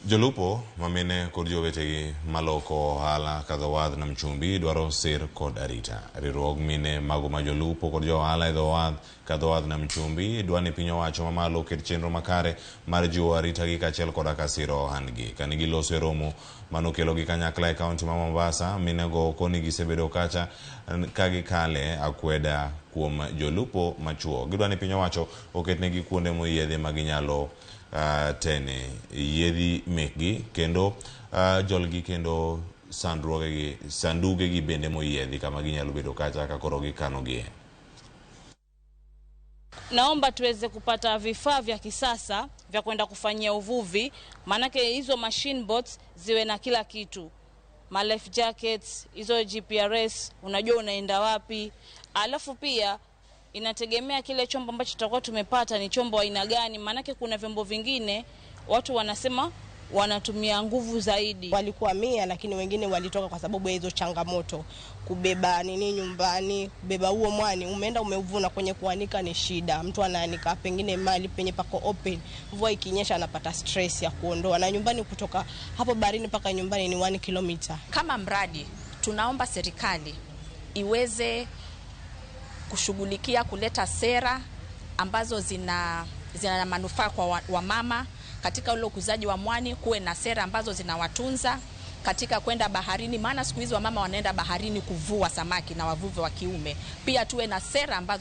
Jolupo mamine kod jowetegi maloko ohala ka dho wath Nam Chumbi dwaro sir kod arita. Riwruog mine mago ma jolupo kod jo ohala e dho wath ka dho wath Nam Chumbi dwa ni piny owacho mamalo oket chenro makare mar jiwo arita gi kaachiel koda ka siro ohandgi. Kane giloso e romo manokelogi kanyakla e kaunti ma Mombasa, minego koni gisebedo kacha ka gikale akweda kuom jolupo machuo. Gidwa ni piny owacho oketnegi kuonde moyiedhi ma ginyalo tene yiedhi mekgi kendo jolgi kendo sandruogegi sandugegi bende moyiedhi kama ginyalo bedo kacha ka koro gikanogie. Naomba tuweze kupata vifaa vya kisasa vya kwenda kufanyia uvuvi, maanake hizo machine boats ziwe na kila kitu, ma life jackets, hizo GPRS, unajua unaenda wapi. Alafu pia inategemea kile chombo ambacho tutakuwa tumepata ni chombo aina gani, maanake kuna vyombo vingine watu wanasema wanatumia nguvu zaidi. Walikuwa 100 lakini wengine walitoka kwa sababu ya hizo changamoto, kubeba nini nyumbani, kubeba huo mwani umeenda umeuvuna, kwenye kuanika ni shida. Mtu anaanika pengine mali penye pako open, mvua ikinyesha anapata stress ya kuondoa, na nyumbani kutoka hapo baharini mpaka nyumbani ni 1 kilomita. Kama mradi tunaomba serikali iweze kushughulikia kuleta sera ambazo zina manufaa kwa wamama katika ule ukuzaji wa mwani, kuwe na sera ambazo zinawatunza katika kwenda baharini, maana siku hizi wamama wanaenda baharini kuvua samaki na wavuvi wa kiume. Pia tuwe na sera ambazo